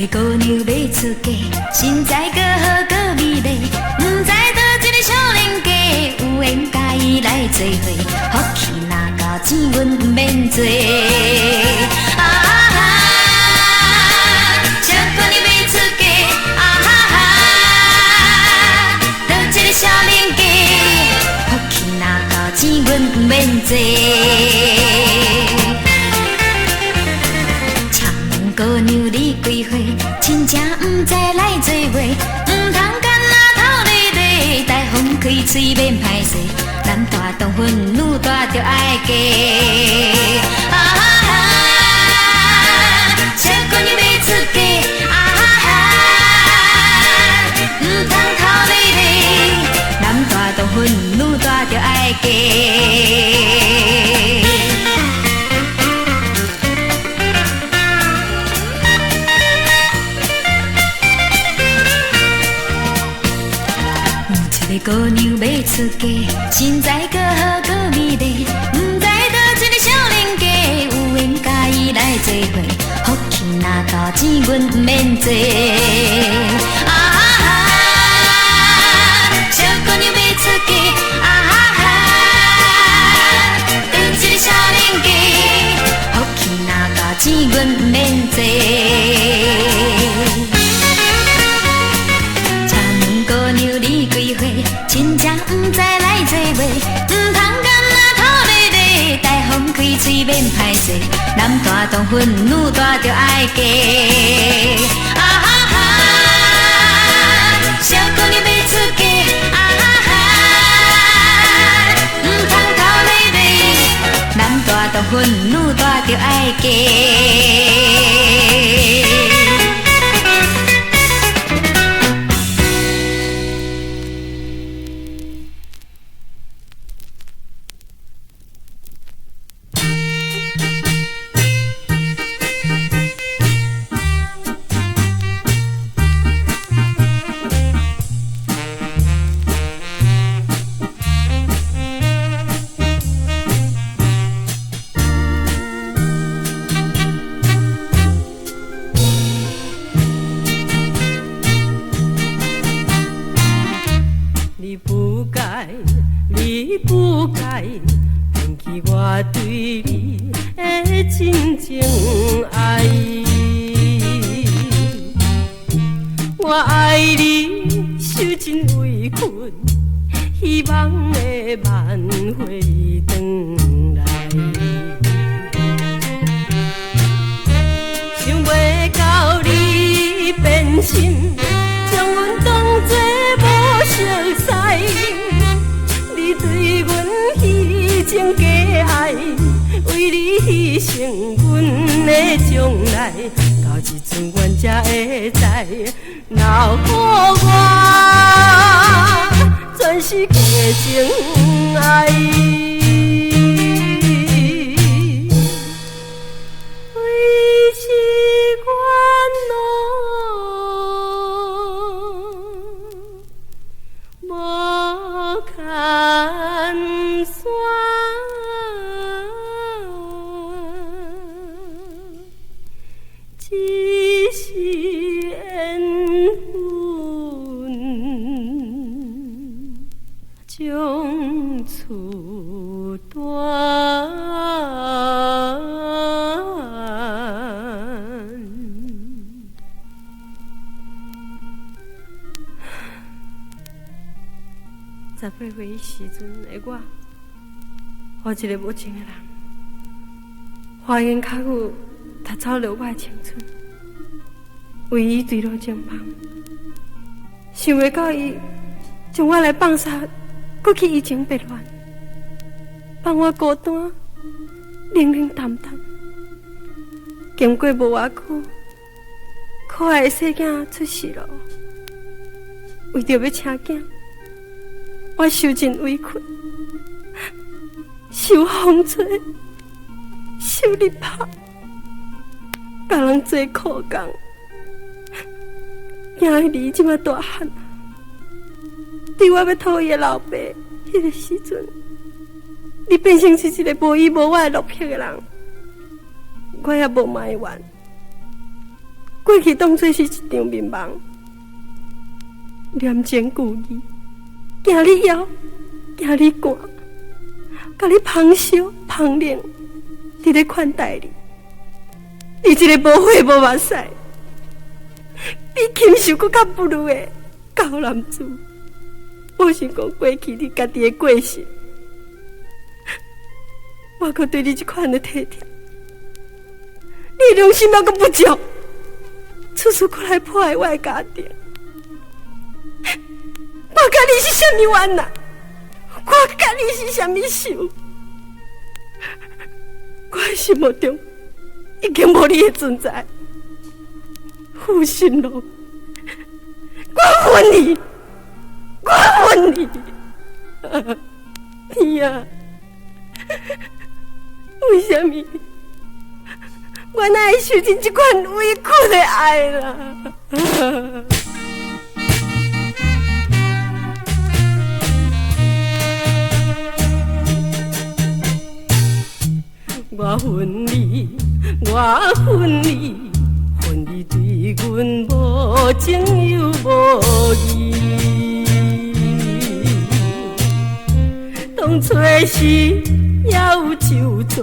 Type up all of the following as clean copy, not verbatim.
个姑娘欲出嫁，身材閣好閣美麗，毋知佗一个少年家有緣佮伊來做伙，福氣若夠錢，阮毋免濟。啊哈，小姑娘欲出嫁，啊哈哈，佗一个少年家，福氣若夠錢，阮毋免濟。姑娘你幾歲？親情毋知來做袂，毋通干焦頭咧咧，大風開喙免歹勢，男大當婚，女大著愛嫁。啊哈，小姑娘欲出嫁，啊哈，毋通頭咧咧，男大當婚，女大著愛嫁。姑娘欲出嫁，身材閣好閣美麗，毋知佗一個少年家有緣佮伊來做伙，福氣若夠錢，阮毋免濟。啊哈，小姑娘欲出嫁，啊哈，佗一個少年家，福氣若夠錢，阮毋免濟。姑娘你幾歲？親情毋知來做袂，毋通干焦頭咧咧，大風開喙免歹勢，男大當婚，女大著愛嫁。啊哈，小姑娘欲出嫁，啊哈，毋通頭咧咧，男大當婚，女大著愛嫁。 18歲時陣的我，予一个無情的人，花言巧語奪走了我的青春，為伊墜落情網，想袂到伊將我來放殺，閣去移情別戀，放我孤單，冷冷淡淡。經過無偌久，可愛的細囝出世了，為著欲請囝，我受盡委屈，受風吹，受日拍，共人做苦工，囝兒這麼大漢，佇我欲討伊的老爸彼个時陣，你變成是一個無依無我的落魄的人，我也無埋怨。規過去當作是一場眠夢，念情舊義，驚你枵，驚你寒，共你捧燒捧冷，佇咧款待你。你這个無血無目屎，比禽獸閣較不如的狗男子，無想講過去你家己的過失，我閣對你這款的體貼，你良心猶閣不足，處處閣來破壞我的家庭。我佮你是啥物冤啊？我佮你是啥物仇？我的心目中已經無你的存在。負心郎，我恨你，我恨你，天啊！為啥物我哪會受盡這款委屈的愛啦？我恨你，我恨你，恨你對阮無情又無義。當初時也有酒醉，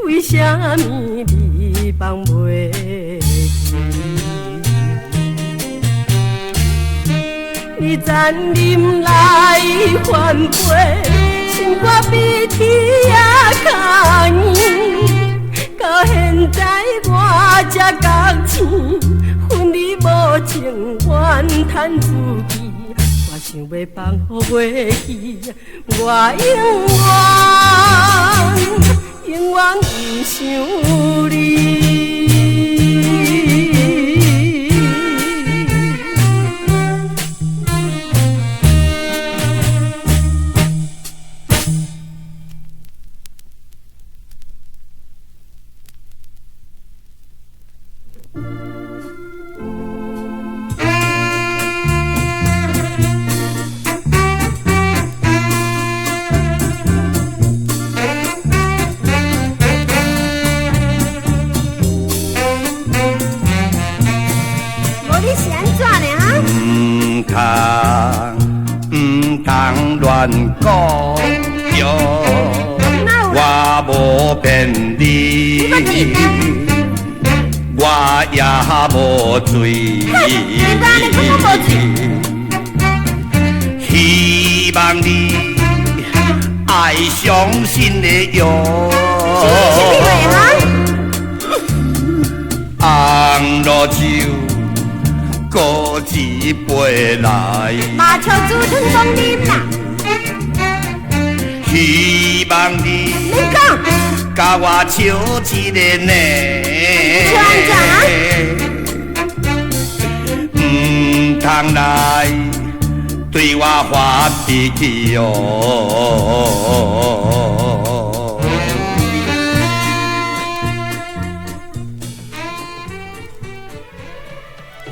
為啥物你放袂記？你残忍來反背，心肝比铁也較硬。到現在我才覺醒，恨你無情，怨嘆自己。我想欲放予袂記，我永遠永遠毋想你。毋通亂講喲，我無騙你，我也無醉。希望你愛相信的喲。紅露酒。擱一杯來，麻笑煮湯當啉啦。希望你共我笑一个呢。笑按怎啊？毋通來對我發脾氣喲。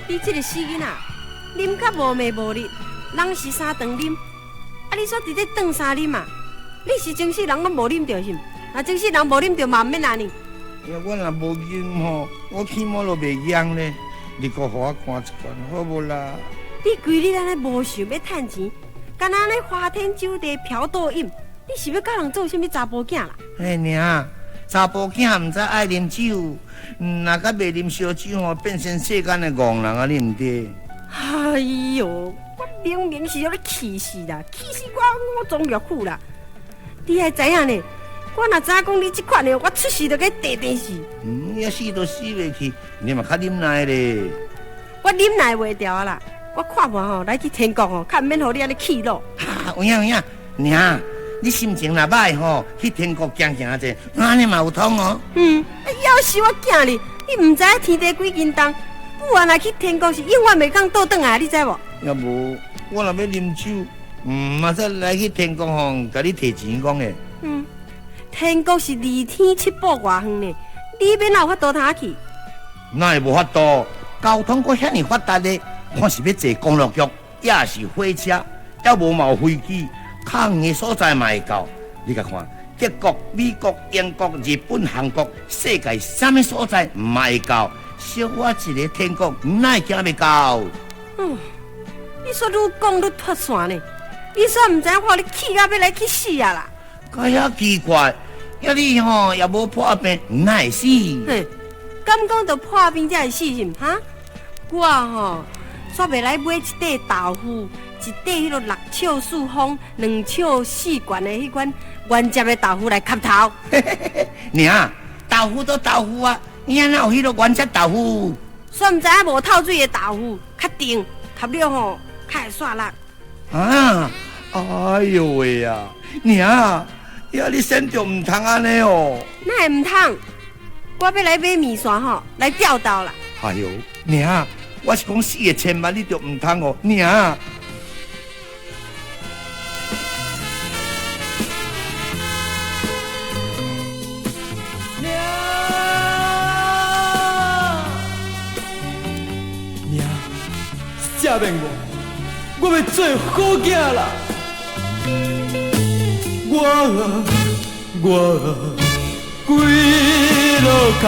你這个死囡仔，啉甲無暝無日，人是三頓啉，啊你煞佇咧頓三啉啊？你是前世人攏無啉著是毋？若前世人無啉著嘛毋免按呢。我若無飲吼，我起碼都袂恙咧。你閣予我乾一罐好無啦？你規日按呢無想欲趁錢，敢若按呢花天酒地嫖賭飲，你是欲佮人做啥物查埔囝啦？嘿娘，查埔囝毋知愛啉酒，若閣袂啉燒酒吼，變成世間的戇人啊！你毋對？哎喲，我明明是予你氣死啦，氣死我五臟六腑啦！你愛知影呢？我若知影講你這款的，我出世就共你綴綴死。你啊死都死袂去，你嘛較忍耐咧。我忍耐袂牢啊啦！我看無吼，來去天國吼，較毋免予你按呢氣惱。有影有影，娘。你心情若歹吼，去天國行行者，按呢嘛有通哦。夭壽我囝你，你毋知影天地幾斤重，母啊若去天國是永遠袂當倒轉來，你知無？也無，我若欲啉酒，嘛使來去天國吼，共你提錢講的。天國是離天七步外遠呢，你欲哪有法度通去？哪會無法度？交通閣遐爾發達咧，看是欲坐公路局，抑是火車，抑無嘛有飛機。較遠的所在嘛會到，你共看，德國、美國、英國、日本、韓國，世界啥物所在嘛會到，小我一个天公，哪会行袂到？嗯，你煞愈讲愈脫線呢？你煞毋知影我予你氣到欲來去死啊啦！閣遐奇怪，呀你吼也無破病，哪會死？嘿，敢講著破病才會死是毋？哈？我吼煞欲來買一塊豆腐，一塊彼个六尺四方、兩尺四懸的彼款原汁的豆腐來磕頭。娘，豆腐都豆腐啊，你哪有彼个原汁豆腐？煞毋知影無透水的豆腐較甜，磕了吼較會煞力。啊！哎喲喂啊！娘，呀你先著毋通按呢哦。哪會毋通？我欲來買麵線吼，來吊豆啦。哎喲，娘，我是講死的千萬，你著毋通哦，娘。娘，赦免我，我欲做好囝啦。我跪落哭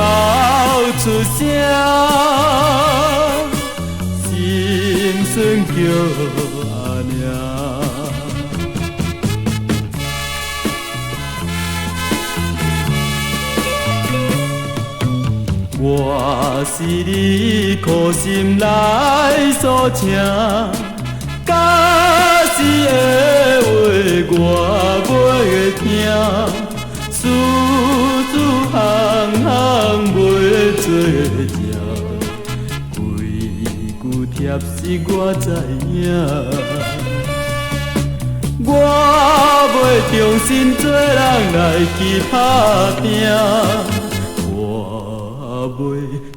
出聲，心酸叫阿娘。我是你苦心來所請，假使的話我袂聽，事事項項袂做正，規句貼實我知影。我欲重新做人來去打拼，我欲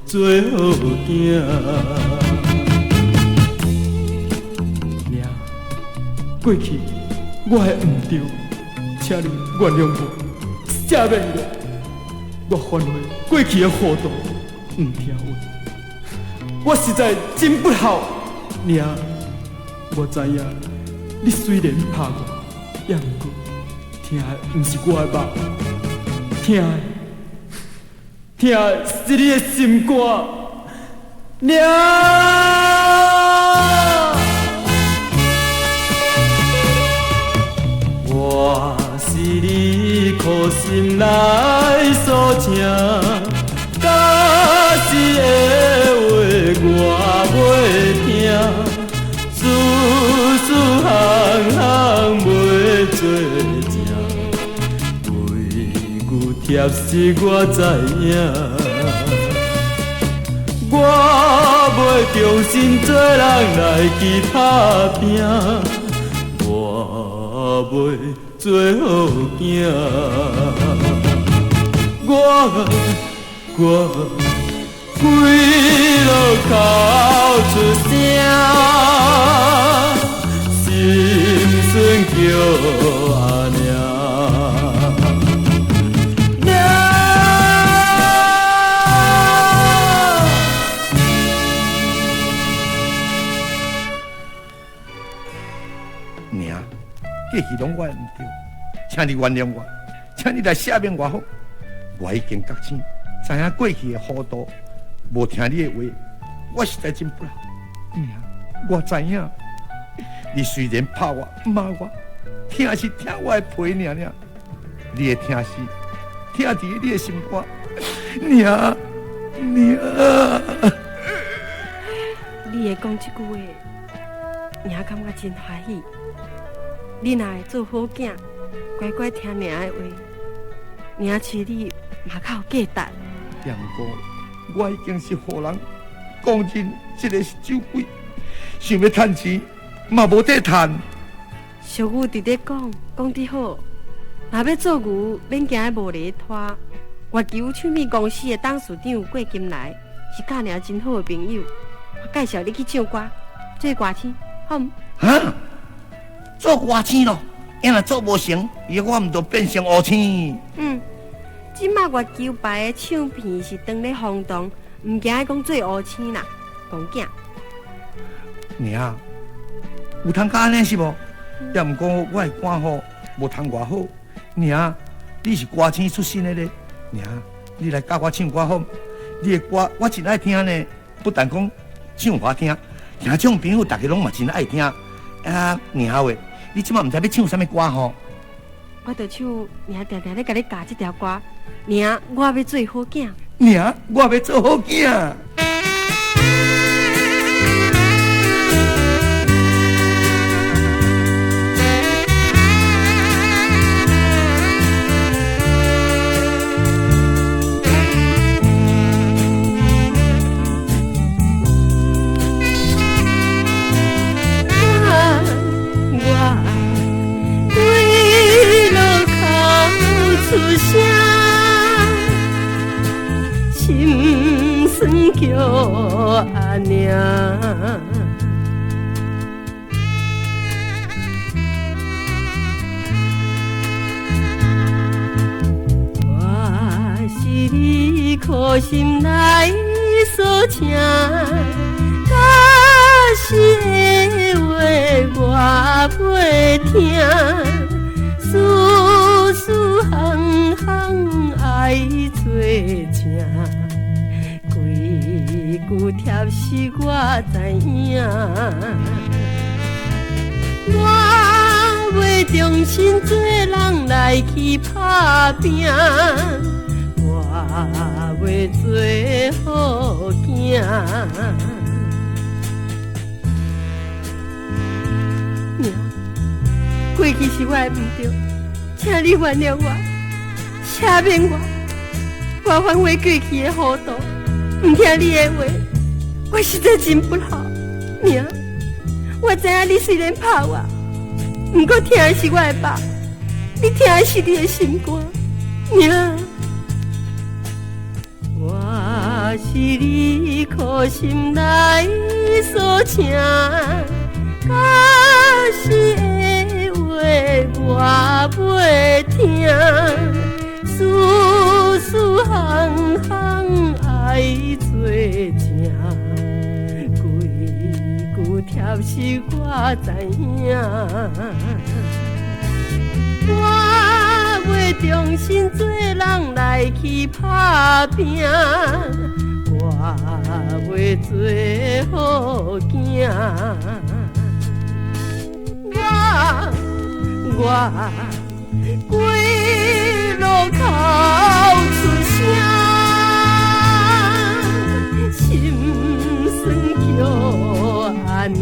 做好囝。娘，過去我的毋對，請你原諒我，赦免我。我反悔過去的糊塗，毋聽話，我實在真不孝。娘，我知影你雖然拍我，也毋過疼的毋是我的肉，疼的疼的是你的心肝。娘，我是你苦心來所請，假使的話我袂聽，事事項項袂做正，規句貼實我知影。我欲重新做人來去打拼，我欲做好囝。我跪落哭出聲，心酸叫阿娘。娘，過去攏我的毋對，請你原諒我，請你來赦免我好。我已經覺醒，知影過去的糊塗，無聽你的話，我實在真不孝。娘，我知影，你雖然拍我、罵我，疼是疼我的皮爾爾，你的疼是疼佇你的心肝。娘，娘，你會講這句話，娘感覺真歡喜。你若會做好囝，乖乖聽娘的話，娘飼你嘛較有價值。也毋過，我已經是予人公認這个是酒鬼，想欲趁錢嘛無得趁。俗語佇咧講，講得好，若欲做牛，免驚無犁拖。月球唱片公司的董事長郭金來是教娘真好的朋友，我介紹你去唱歌，做歌星，好毋？哈？做歌星咯？伊若做無成，伊我毋就變成烏星？嗯，這馬月球牌的唱片是當咧轟動，毋驚講做烏星啦，戇囝。娘，有通佮按呢是無？也毋過我的歌吼無通偌好。娘，你是歌星出身的咧，娘，你來教我唱歌好？你的歌我真愛聽呢，不但講唱予我聽，聽眾朋友大家攏嘛真愛聽。啊，娘話，你這馬毋知欲唱啥物歌吼？我就唱娘定定咧共你教這條歌，娘，我欲做好囝。娘，我欲做好囝。心酸叫阿娘，我是你苦心来所請，假使的話我袂聽，事事項項愛做正。規句貼是我知影，我欲重新做人來去打拼，我欲做好囝。娘，過去是我的毋對，請你原諒我，赦免我，我反悔過去的糊塗。毋聽你的話，我實在真不好。娘，我知影你雖然拍我，毋過疼的是我的肉，你疼的是你的心肝。娘，我是你苦心來所請，假使的話我袂聽，事事項項愛做正，規句貼是我知影。我欲重新做人來去打拼，我欲做好囝。我跪落哭出聲。心酸叫阿娘。